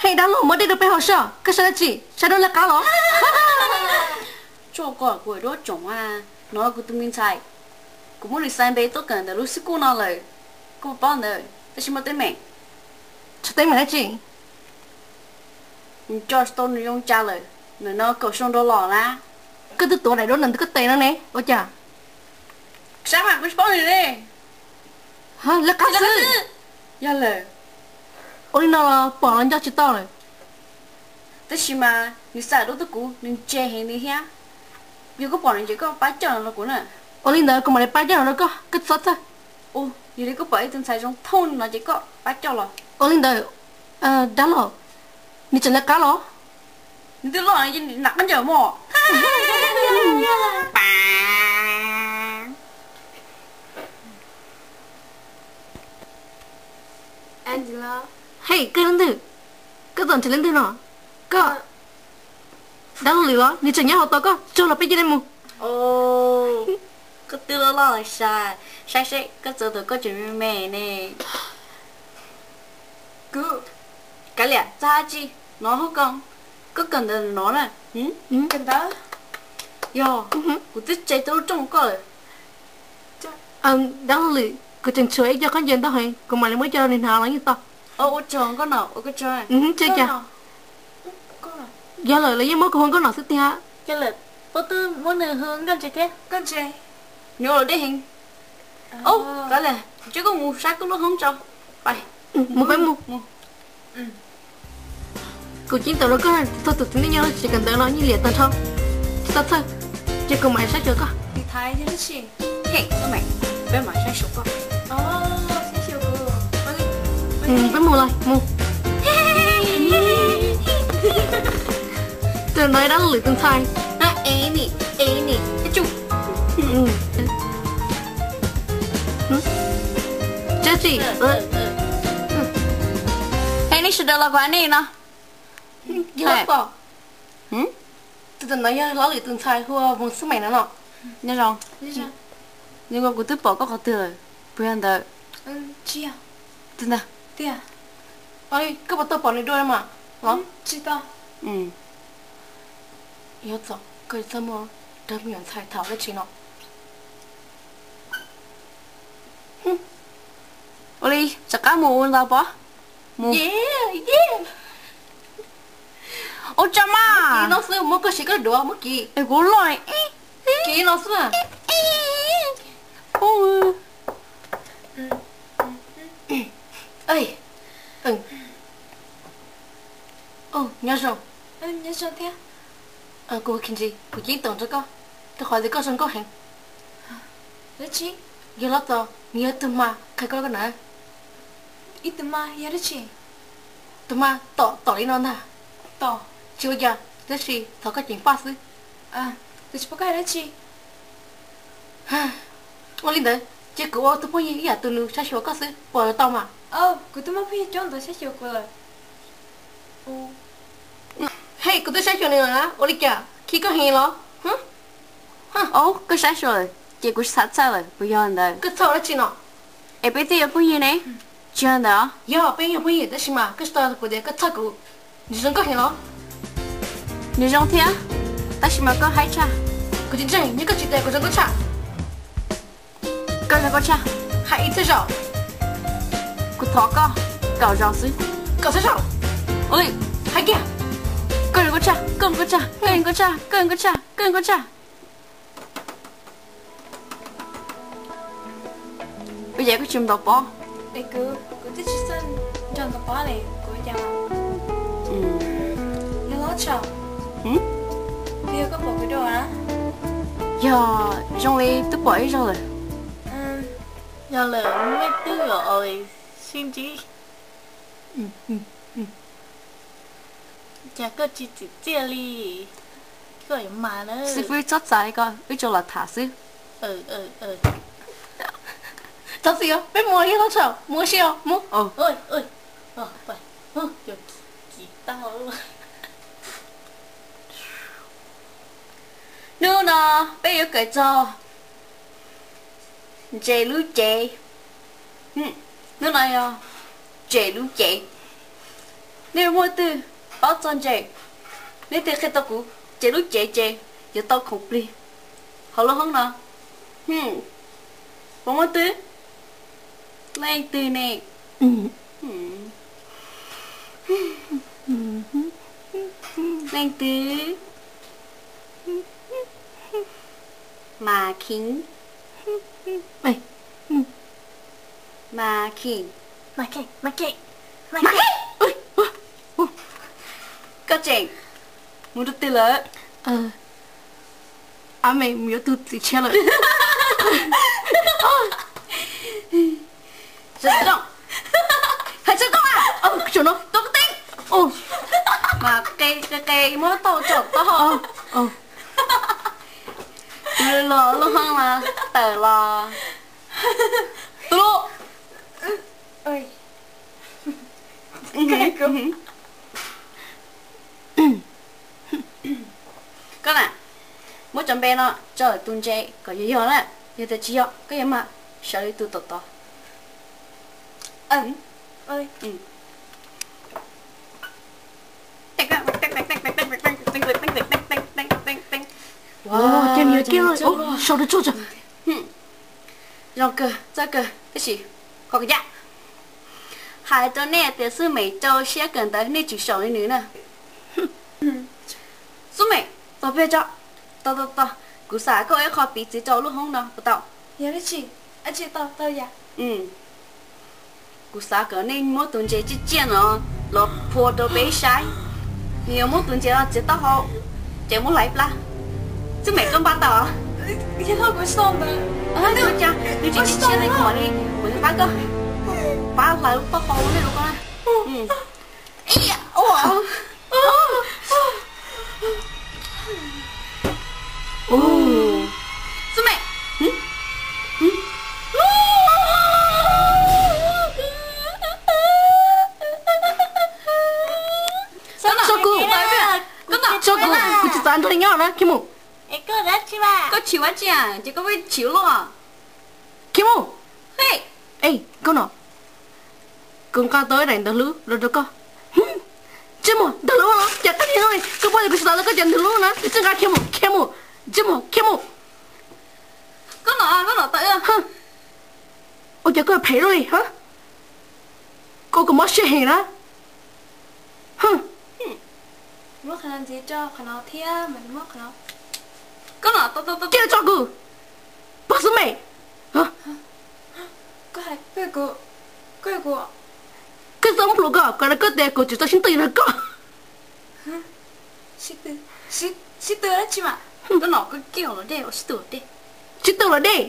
Hej, dab laug, muab dej rau peb haus soj. Koj saib dab tsi? Saib duab laj qab los? Tso ko, kuv duab tsoom a, no kuv tus me ntxhais, kuv muab nws xa npe tuaj kawm ntawm lub xib kuj no lawm. Koj puas paub ntawd? Tab sis muaj teeb meem. Tsis teeb meem dab tsi? Nws tso tsis tau nws zoo tsa lawm, ntawm no kaum xyoo rau los na. Koj twb tuav daim duab ntawm koj tes no ne, ua cas? Sab mas kuv tsis paub nws ne. Laj qab xwb. Yog lawm. Ua li no los pom los nco tsis tau lawm. Tab sis mas nws xa duab tuaj kuv, nws ntse heev li thiab. Yog koj pom nws ces koj pab coj los rau kuv na. Ua li ntawd kuv mam li pab coj los rau koj, koj txhob txhawj. Yog li koj pom ib tug ntxhais zoo thooj no ces koj pab coj los. Ua li ntawd, dab laug, nws tseem laj qab los? Nws twb loj nam qab ncaws mog. Hej, koj lub ntwg, koj txawm nrhiav lub ntwg no, koj, dab laug Lwm los? Nws tseem nyob hauv tos koj, tso los peb cia li mus. Koj twb loj loj lawm sas, saib seb koj txawv thaum koj tseem me me ne. Kuv, kav liam, txog dab tsi? No hauv koj, koj kawm ntawv no na. Yog, kuv twb tseg tau lub rooj koj lawm. Dab laug Lwm, kuv tseem tshuav ib co khaub ncaws ntau heev, kuv mam li muab coj rau nws hnav los yeej tau. Ua tsaug koj no, ua koj tsaug. Tseeb cas? Yog lawm, lawv yeej muab kuv hu nkauj nom xwb tiag. Yog lawm, puab twb muab nws hu nkauj ntse thiab. Nkauj ntse, nws ua luam dej heev. Ub, kav liam, tsuav koj mus saib koj lub hoob tso. Mus peb mus. Kuv ceeb toom rau koj, txog tus txiv neej nyob tsev kawm ntawv no yeej liam tag nrho, tsis tau txhawj. Ces kuv mam saib xyuas koj. Peb mam saib xyuas koj. Peb mus lawm, mus. Tus no dab laug Lwm tus ntxhais. Tsis, es nej sawv daws los kuv hais nej no. Yog los pom. Tus ntawd yog dab laug Lwm tus ntxhais hu ua Voos Xab Meem no no. Nyob zoo. Nws ua kuv twb pom koj qhov twg lawm, puas yog ntawd? Tus ntawd. Koj puas tau pom nws dua mas los? Yog txom koj txaj muag rau me nyuam ntxhais thaum dab tsi no. Ua li, rov qab mus ua ntau pov. Mus. Ua tsa mas. Kiv no xwb, muab koj siv koj duav, muab kiv. Es kuv loj. Kiv no xwb. Nyob zoo. Kuv Khinji, kuv ceeb toom rau koj, rau qhov tias koj zoo nkauj heev. Yog los txog nws yog tus mas qhia koj na. Tus mas tom tom li no ntag. Tsis ua cas, tab sis thov koj ceev faj xwb. Ua li ntawd, ces kuv ua tus phooj ywg ib yam tus nus saib xyuas koj xwb, puas tau mas? Kuv twb muaj phooj ywg coob ntawd saib xyuas kuv lawm. Hej, kuv twb saib xyuas nws lawm na, ua li cas khib koj heev los? Koj saib xyuas lawm ces kuv tsis txhob txhawj lawm, puas yog ntawd? Koj txhawj dab tsi no? Es peb twb yog phooj ywg ne, tsis yog ntawd? Yog, peb yog phooj ywg tab sis mas koj tsis tau kuv tias koj txhawj kuv. Nws zoo nkauj heev los? Nws zoo thiab, tab sis mas koj haib tshaj. Kuv tsis ntseeg, yog koj tsis tias kuv zoo nkauj tshaj. Koj zoo nkauj tshaj. Hais ib txhiab zaum. Kuv thov koj kaum zaus xwb. Kaum txhiab zaum. Ua li, hais kiag. Koj zoo nkauj tshaj, koj zoo nkauj tshaj, koj zoo nkauj tshaj, koj zoo nkauj tshaj, koj zoo nkauj tshaj. Ua cas koj tsis ntaus pob? Kuv twb tsis txawj nrog ntaus pob li, kuv ua cas? Yog los tsaum, yog koj pom kuv dua, yog zoo li twb pom ib zaug lawm. Yog lawm, mej twb los sib ntsib. Cas koj tsis txim txiaj li, koj yuav mas na. Xib fwb txhob txais li ko, wb tsuas los tham xwb. Txhob txim os, peb mus yog los tsaum, mus ua si os, mus. Hnub no peb yuav kawm txog ntses lub cev. Hnub no yog ntses lub cev. Nej muaj twg paub txog ntses, nej twg qhia tau kuv ces lub cev ces yuav tau khoom plig hauv lub hoob no. Puas muaj twg? Leej twg ne? Leej twg? Mas Khiv. Mas Khiv. Koj tseem mus rau twg lawm? Ab me mus yuav tug txiv tshiab lawm. Hais tsis tau a, tus teeb mas qe qe qe muab tau tsom tau. Tus los lub hoob mas tawm los. Tus lub. Koj na, muab cov npe no tso tus ntses kom yog yog na, yog tias tsis yog koj yuav mam sawv li tus tom tod. Ua, ces nws yuav kiag lawm. Sau rau tsuag tso. Zoo kawg, txawj kawg, tab sis qhov kawg ncaj. Hais rau nej tias xub mem rau siab kawm ntawv nej tsis saum li nws na. Xub mem, tos peg tso. Tos tos tos, kuv xav koj ua ib qho piv txwv rau lub hoob no puas tau? Kuv xav kom nej muab tus ntses tsiaj tsiaj no los phua rau peb saib. Nws yuav muab tus ntses no txiav taub hau, ces muab hlais ib plab. Xub mem koj npaj tau? Ua cas nws tsis tsis siab li kuv mam li, kuv mam li pab koj, pab hlais lub taub hau nej lus koj na. Xub mem, tso kuv, tso kuv, kuv tsis xav nrog li nyob na, khiav mus. Koj chim ua tsi ces koj chim ua luaj. Khiav mus. Koj no, kuv nqa tau ib daim ntawv hlub los rau koj. Ntsej muag, ntawv hlub no ces koj niag no, koj paub tias kuv tsis xav tau koj cov ntawv hlub na, kuv tseem nqa khiav mus, khiav mus. Ntsej muag, khiav mus. Koj no, koj no tau. Ua cas koj phem luaj li, koj, koj mob siab heev na. Cia tso kuv, pog xub mem. Koj txhob nplua koj, koj rau koj tias kuv tsis tau sib tw nrog koj. Sib tw los dej, sib tw los dej.